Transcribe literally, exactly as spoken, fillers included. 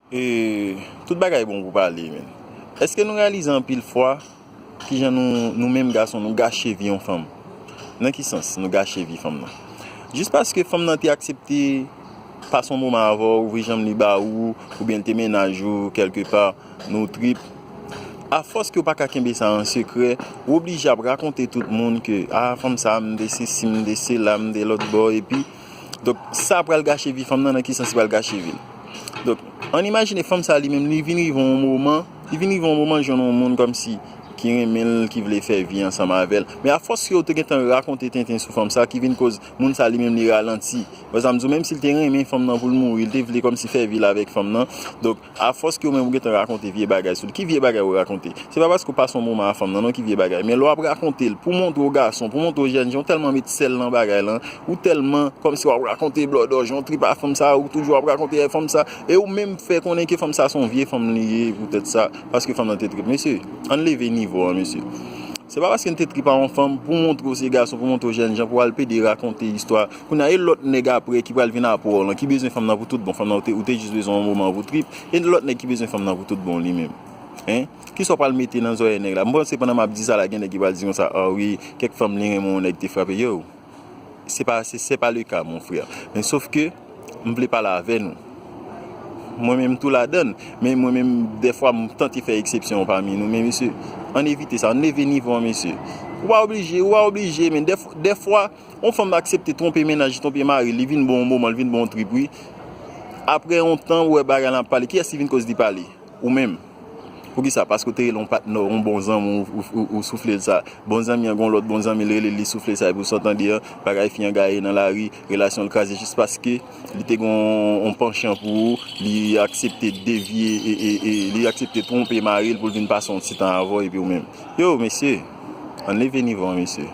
E tout bagay bon pou pale, men èske nou reyalize anpil fwa kijan nou, nou menm gason, nou gache vi yon fanm? Nan ki sans nou gache vi fanm nan? Jis paske fanm nan te aksepte pase yon moman avè w, ouvri janm li ba ou, oubyen l te mennaj ou kèlkepa, nou trip. Afòs ke w pa ka kenbe sa an sekrè, ou oblije ap rakonte tout moun ke, a, fanm sa, m te sesi, m te sela, m te lòt bò, epi, donk, sa pral gache vi fanm nan, nan ki sans li pral gache vi l? Donk, ann imajine fanm sa li menm, li vin rive yon moman, li vin rive yon moman jwenn yon moun kòmsi ki renmen l, ki vle fè vi ansanm avè l. Men afòs ke w te gentan rakonte tenten sou fanm sa, ki vin koz moun sa li menm li ralanti. Wè sa m di w, menm si l te renmen fanm nan pou l mouri, l te vle kòmsi fè vi l avèk fanm nan. Donk, afòs ke w menm ou gentan rakonte vye bagay sou li, ki vye bagay ou rakonte? Se pa paske w pase yon moman a fanm nan, non, ki vye bagay. Men lè w ap rakonte l, pou montre w gason, pou montre w jèn jan, w tèlman met sèl nan bagay lan, ou tèlman kòmsi w ap rakonte blòdòj, yon trip a fanm sa, ou toujou ap rakonte fanm sa, e ou menm fè konnen ke fanm sa se yon vye fanm li ye, poutèt sa, paske fanm nan te trip. Mesye, ann leve nivo a, mesye. Se pa paske n te trip a yon fanm pou montre w se gason, pou montre w jèn jan, pou w al pede rakonte istwa. Kounye a, e lòt nèg apre ki pral vin apre w lan, ki bezwen fanm nan pou tout bon. Fanm nan, ou te, ou te jis bezwen yon moman pou trip. E lòt nèg ki bezwen fanm nan pou tout bon li menm. Hein? Kisa w pral mete nan zòrèy nèg la? M panse pandan m ap di sa la, gen nèg ki pral di konsa, a wi, kèk fanm li renmen yon nèg te frape. Yo, se pa, se, se pa le ka, mon frè. Men sof ke, m vle pale avè nou. Mwen menm tou ladann, men mwen menm, dèfwa, m tante fè eksepsyon pami nou. Men mesye, ann evite sa, ann leve nivo an, mesye. Ou pa oblije, ou pa oblije, men dèf-, dèfwa, yon fanm aksepte twonpe mennaj li, twonpe mari l, li vin bon yon moman, li vin bon yon trip, wi. Apre yon tan, ou wè bagay lan ap pale. Kiyès ki vin koz li pale? Ou menm. Poukisa? Paske w te rele yon patnè w, yon bon zanmi w, ou, ou, ou soufle l sa. Bon zanmi an, gon lòt bon zanmi l rele l, li soufle l sa, epi w sa w tande an, bagay fi an gaye nan lari, relasyon l kraze jis paske li te gon yon panchan pou ou, li aksepte devye, e, e, e, li aksepte twonpe mari l pou l vin pase yon ti tan avè w, epi ou menm. Yo, mesye, ann leve nivo an, mesye.